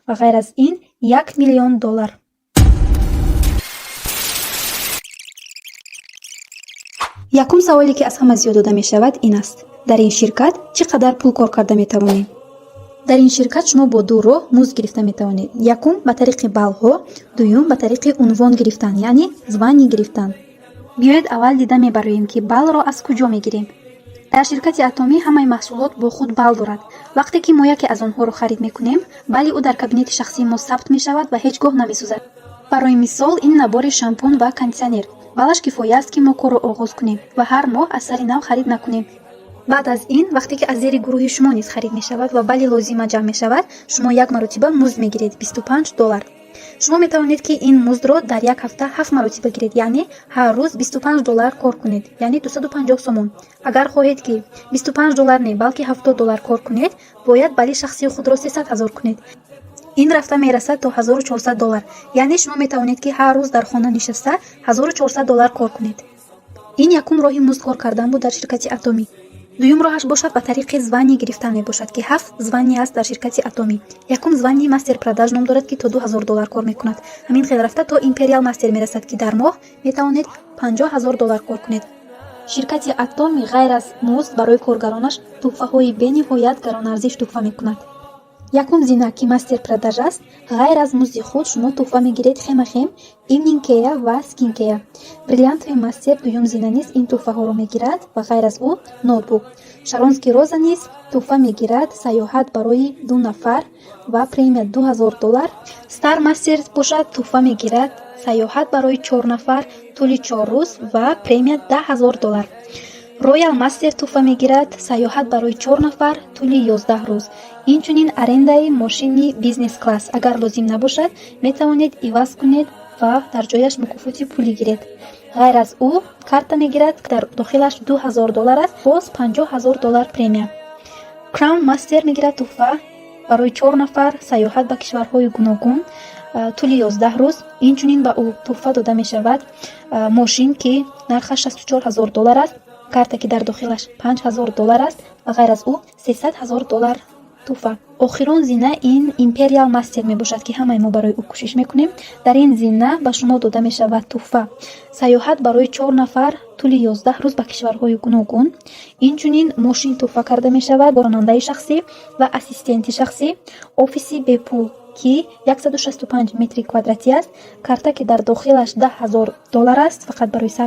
Ва ғайр аз ин 1 миллион доллар. Якум саволе, ки аз ҳама зиёд дода мешавад, ин аст: дар ин ширкат чӣ қадар пул кор карда метавонем? Дар ин ширкат шумо бо ду роҳ музд гирифта метавонед: якум, ба тариқи баллҳо, дуюм, ба тариқи унвон гирифтан, яъне звание гирифтан. Биёед, аввал дида мебароем, ки баллро аз куҷо мегирем. Дар ширкати Атомӣ ҳамаи маҳсулот бо худ балл дорад. Вақте ки мо яке аз онҳоро харид мекунем, балли ӯ дар кабинети шахсии мо сабт мешавад ва ҳеҷ гоҳ намесӯзад. Барои мисол, ин набори шампун ва кондитсионер. Баллаш кифоя аст, ки мо корро оғоз кунем ва ҳар моҳ аз сари нав харид накунем. Баъд аз ин, вақте ки аз зери гурӯҳи шумо низ харид мешавад ва балли лозима ҷамъ мешавад, шумо як маротиба музд мегиред, 25 доллар. Шумо метавонед, ки ин муздро дар як ҳафта ҳафт маротиба гиред, яъне ҳар рӯз 25 доллар кор кунед, яъне 250 сомон. Агар хоҳед, ки 25 доллар не, балки 70 доллар кор кунед, бояд балли шахсии худро 300 000 кунед. Ин рафта мерасад то 1400 доллар, яъне шумо метавонед, ки ҳар рӯз дар хона нишаста 1400 доллар кор кунед. Ин якум роҳи музд кор кардан буд дар ширкати Атомӣ. Дуюм роҳаш бошад, ба тариқи звание гирифтан мебошад, ки ҳафт звание аст дар ширкати Атомӣ. Якум звание мастер продаж ном дорад, ки то 2000 доллар кор мекунад. Ҳамин хел рафта то империал мастер мерасад, ки дар моҳ метавонед 50 000 доллар кор кунед. Ширкати Атомӣ ғайр аз музд барои коргаронаш тӯҳфаҳои бениҳоят гаронарзиш тӯҳфа мекунад. Якум зина, ки мастер продаж аст, ғайр аз музди худ шумо тӯҳфа мегиред хемахем, evening care ва skin care. Бриллиантовый мастер, дуюм зина, низ ин тӯҳфаҳоро мегирад ва ғайр аз ӯ ноутбук. Шаронский роза низ тӯҳфа мегирад саёҳат барои ду нафар ва премия 2000 доллар. Стар мастер бошад, тӯҳфа мегирад саёҳат барои чор нафар тӯли 4 рӯз ва премия 10 000 доллар. Роял мастер тӯҳфа мегирад саёҳат барои чор нафар тӯли 11 рӯз, инчунин арендаи мошини бизнес класс. Агар лозим набошад, метавонед иваз кунед ва дар ҷояш мукофоти пулӣ гиред. Ғайр аз ӯ карта мегирад, дар дохилаш 2000 доллар аст, боз 50 000 доллар премия. Краун мастер мегирад тӯҳфа барои чор нафар саёҳат ба кишварҳои гуногун тӯли 11 рӯз. Инчунин ба ӯ тӯҳфа дода мешавад мошин, ки нархаш 64 000 доллар аст, карта, ки дар дохилаш 5000 доллар аст, ва ғайр аз ӯ 300 000 доллар тӯҳфа. Охирон зина ин империал мастер мебошад, ки ҳамаи мо барои ӯ кӯшиш мекунем. Дар ин зина ба шумо дода мешавад тӯҳфа саёҳат барои чор нафар тӯли 11 рӯз ба кишварҳои гуногун, инчунин мошин тӯҳфа карда мешавад бо ронандаи шахсӣ ва ассистенти шахсӣ, офиси бепул, ки 165 метри квадратӣ аст, карта, ки дар дохилаш 10 000 доллар аст, фақат барои сарф.